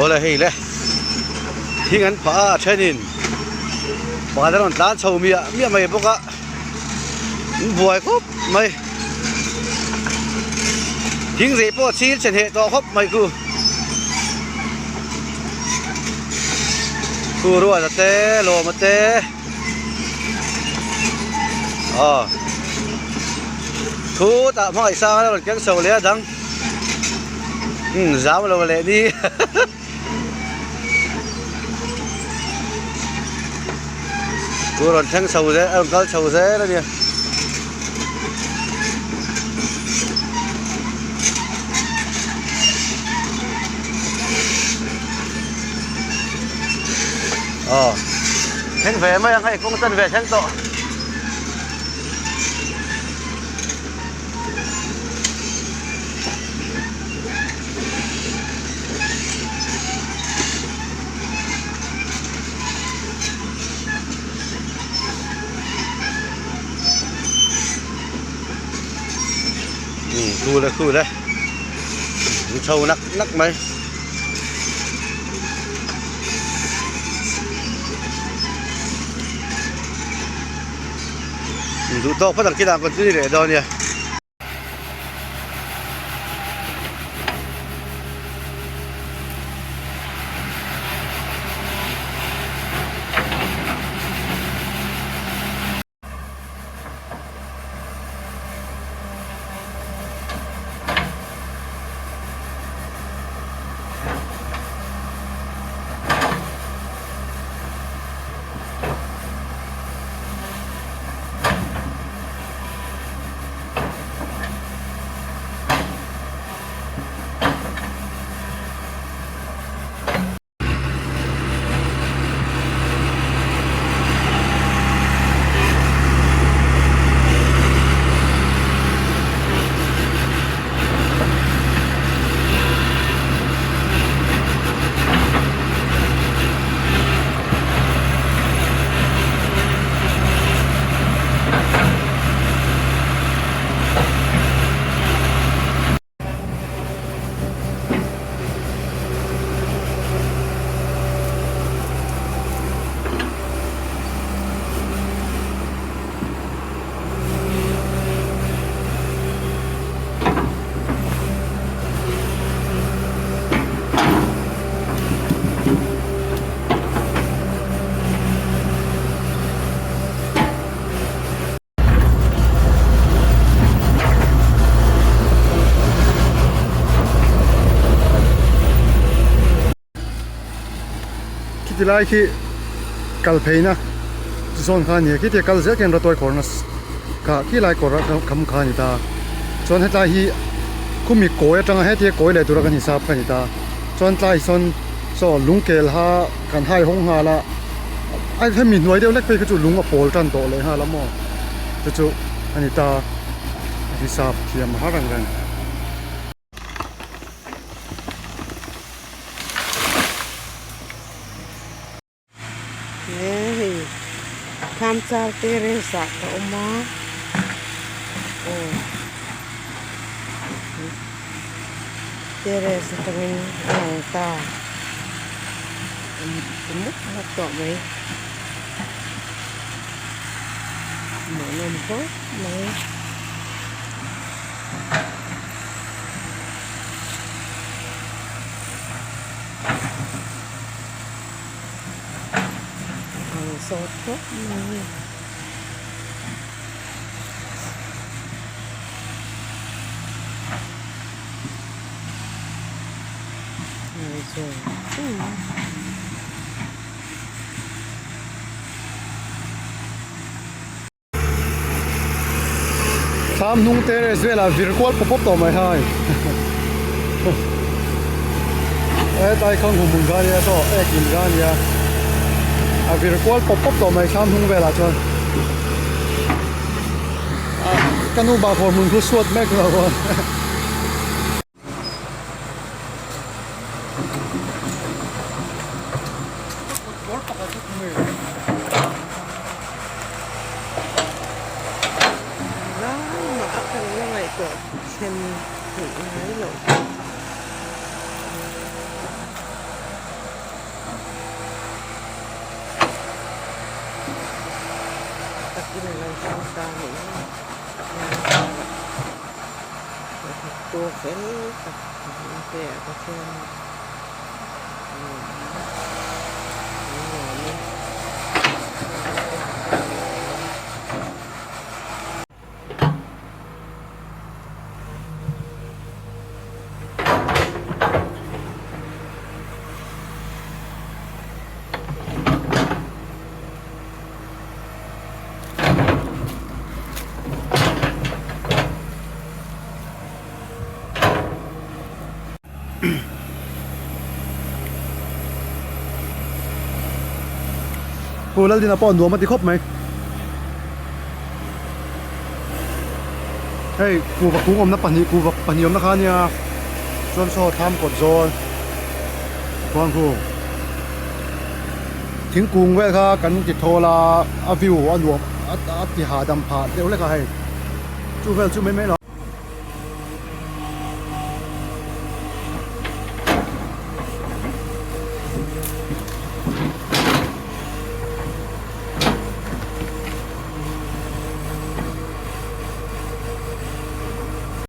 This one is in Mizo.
Awle hei le thing an phah a a thenin pakhat an rawn tlan chho miah miah mai bawk a an buai khawp mai thing reh pawh a chil che hneh tawh khawp mai khu khu ruat a te lawm a te aw khutah hmangaih sang a rawn keng chho leh a dang. Umm zam lo leh ni Chu rawn thleng chho zel a rawn kal chho zel a nia. Aw thleng ve mai ang hei kawng chan ve thleng tawh. Khu le khu le chho nak nak mai. Duh tawk phawt ang khi dan continue leh dawn nia. Khiti lai khi kal pheina zawn kha a ni a khitia kal zel khian rawtuai kawrna kha khilai kawr a kham kha a ni ta chuan hetlai hi khumi kawi atanga hetia kawi leh tura kan hisap kha a ni ta chuan tlai sawn saw lungkel ha kan hai hawng nghal a a hemi hnuai deuh hlek phei kha chu lung a pawl tan tawh leh nghal a maw chu chu a ni ta hisap thiam a har ang reng. He hei thlam char te rest ah ka awm a aw terrace atangin a lang ta mup mup tawh mai hmuhnawm khawp mai. Ang sawt khawp mai. Thlam hnung terrace velah vir kual pawp pawp tawh mai hai hetlai kha hmuh hmun kha ania saw ek in kha ania a vir kual pawp pawp tawh mai thlam hnung velah chuan ka nu bahkhawr hmun khu suat mek lo Lai mah a kan la ngaihtuah thlen theih ngai loh. ta a nih hi Pathian hnathawktu fel tak min pe a Pathian kan lawm e. Pu Laldina pawh nuam a ti khawp mai. Hei kuhva kung awmna pahnih kuhva pahnih awmna kha a nia chuan saw thlam kawt zawl khuanghu thingkung vel kha kan ti thawl a a view a nuam a ti hahdam phah deuh hlek a hei chu vel chu mai mai lo.